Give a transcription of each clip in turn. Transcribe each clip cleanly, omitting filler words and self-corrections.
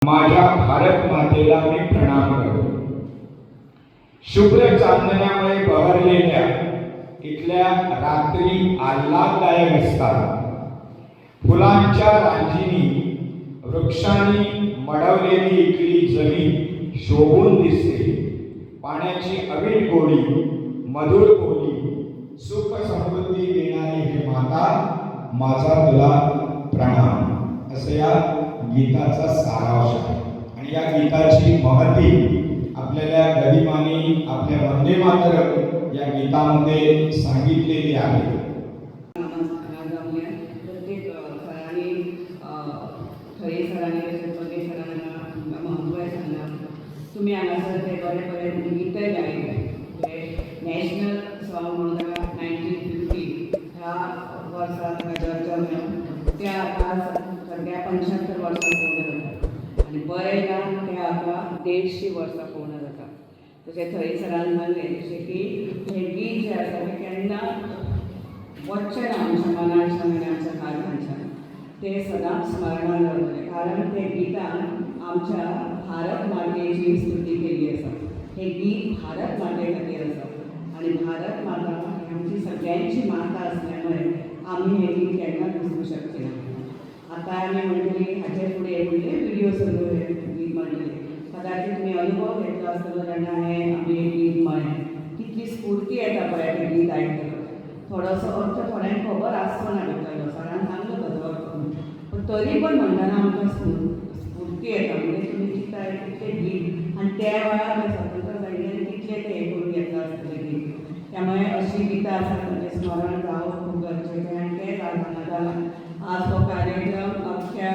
माझ्या भारत मातेला मी प्रणाम करतो. शुभ्र चांदण्यामुळे बहरलेल्या इथल्या रात्री आल्हाददायक असतात. फुलांच्या रांजिनी, वृक्षांनी मढवलेली इथली जमीन शोभून दिसते. पाण्याची अवीट गोडी, मधुर बोली, सुख समृद्धी देणारी हे माता, माझा तुला प्रणाम, असं या गीताचा सारांश आहे. आणि या गीताची महती आपल्याला गदिमानी आपल्या वंदे मातरम या गीतामध्ये सांगितलेली आहे. हांगा जमल्या प्रत्येक सरांनी, थळी सरांनी तशेंच बगे सरांनी तुमकां म्हत्वय सांगलां. तुमी हांगासर ते बरें बरें गितय गायले. हे नॅशनल सॉंग म्हणून ताका 1950 ह्या वर्सा ताका दर्जो मेळ्ळो. त्या आतां सद्या 75 वर्सां पूर्ण जाता आनी बरें ना तें आतां 150 वर्सां पूर्ण जाता. तशें थळी सरान सांगलें जशें की हें गीत जें आसा तें केन्ना वच्चें ना आमच्या मनाच्यान आनी आमच्या काळजांच्यान. तें सदांच स्मरणान दवरतलें, कारण ते गितान आमच्या भारत मातेची स्तुती केल्ली आसा. हें गीत भारत माते खातीर आसा आनी भारत माता ही आमची सगळ्यांची माता आसल्यामुळे आमी हें गीत केन्नाच विसरूंक शकचे ना. आतां आमी म्हणटली, हाचे फुडें व्हडले विडियो सगळ्यो हें गीत म्हणटले. कदाचित तुमी अनुभव घेतलो आसतलो जेन्ना हें आमी हें गीत म्हळें, कितली स्फूर्ती येता पळय तें गीत आयकतकच. थोडोसो अर्थ थोड्यांक खबर आसचो ना भितरलो, सरान सांगलो ताजो अर्थ, पूण तरी पण म्हणटना आमकां स्फूर्ती येता. म्हणजे तुमी चिंता कितलें गीत आनी त्या वेळार तें स्वतंत्र सैनिकांनी कितलें तें हें करून घेतलां आसतलें गीत. त्यामुळे अशी गितां आसात म्हणजे स्मरण जावप खूब गरजेचें आनी तेंच आज हांगा जालां. आज हो कार्यक्रम अख्ख्या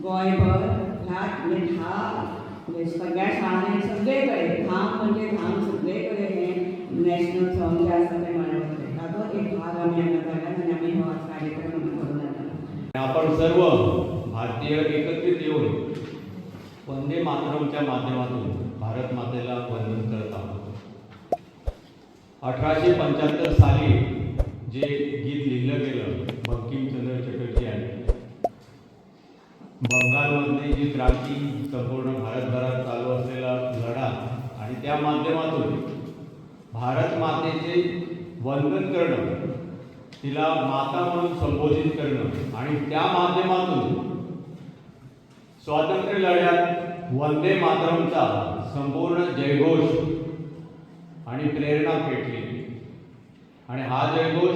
गोंयभर ह्या म्हणजे धा म्हणजे सगळ्या शाळांनी, सगळे कडेन, धाम म्हणजे धाम, सगळे कडेन हें नॅशनल सॉंग जें आसा तें म्हणलें वतलें. ताजोच एक भाग आमी हांगा जाल्यात आनी आमी हो आज कार्यक्रम हांगा घडोवन हाडला. आपण सर्व भारतीय एकत्रित येऊन वंदे मातरमच्या माध्यमातून भारत मातेला वंदन करत आहोत. 1875 साली जे गीत लिहिलं गेलं बंकिमचंद्र चटर्जी यांनी, बंगालमधली जी क्रांती, संपूर्ण भारतभरात चालू असलेला लढा आणि त्या माध्यमातून भारत मातेचे वंदन करणं, तिला माता म्हणून संबोधित करणं आणि त्या माध्यमातून स्वातंत्र्य लढ्यात वंदे मातरमचा संपूर्ण जयघोष आणि प्रेरणा पेटली. आणि हा जयघोष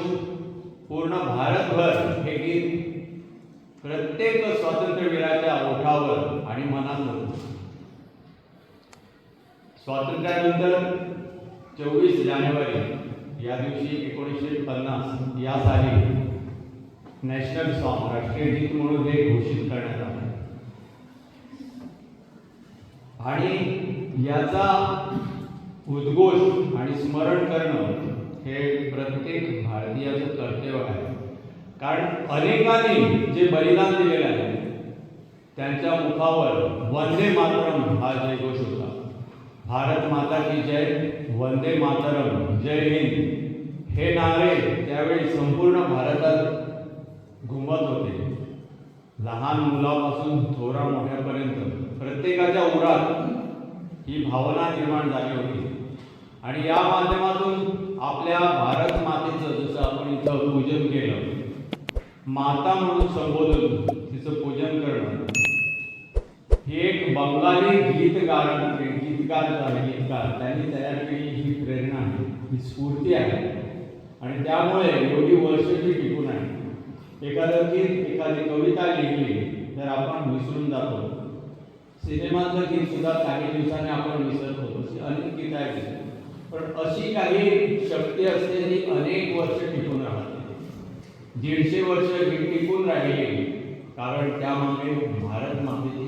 पूर्ण भारतभर, हे गीत प्रत्येक स्वातंत्र्यवीराच्या ओठावर आणि मनात होतं. स्वातंत्र्यानंतर 24 जानेवारी या दिवशी 1950 या साली नॅशनल सॉन्ग, राष्ट्रीय गीत म्हणून हे घोषित करण्यात आलं. आणि याचा उद्घोष आणि स्मरण करणं हे प्रत्येक भारतीयाचं कर्तव्य आहे, कारण अनेकांनी जे बलिदान दिलेलं आहे त्यांच्या मुखावर वंदे मातरम हा जयघोष होता. भारत माता की जय, वंदे मातरम, जय हिंद हे नारे त्यावेळी संपूर्ण भारतात घुमत होते. लहान मुलापासून थोरा मोठ्यापर्यंत प्रत्येकाच्या उरात ही भावना निर्माण झाली होती. आणि या माध्यमातून आपल्या भारत मातेचं जसं आपण इथं पूजन केलं, माता म्हणून संबोधून तिचं पूजन करणं, ही एक बंगाली गीतकार, गीतकार झाले, गीतकार, त्यांनी तयार केलेली ही प्रेरणा आहे, ही स्फूर्ती आहे आणि त्यामुळे एवढी वर्ष ती टिकून आहे. एखादं गीत, एखादी कविता लिहिली तर आपण विसरून जातो. सिनेमातलं गीत सुद्धा काही दिवसांनी आपण विसरतो. अशी अनेक गीतं आहेत, पण अशी काही शक्ती असते जी अनेक वर्ष टिकून राहते. 150 वर्ष ही टिकून राहिली, कारण त्यामागे भारत मातेची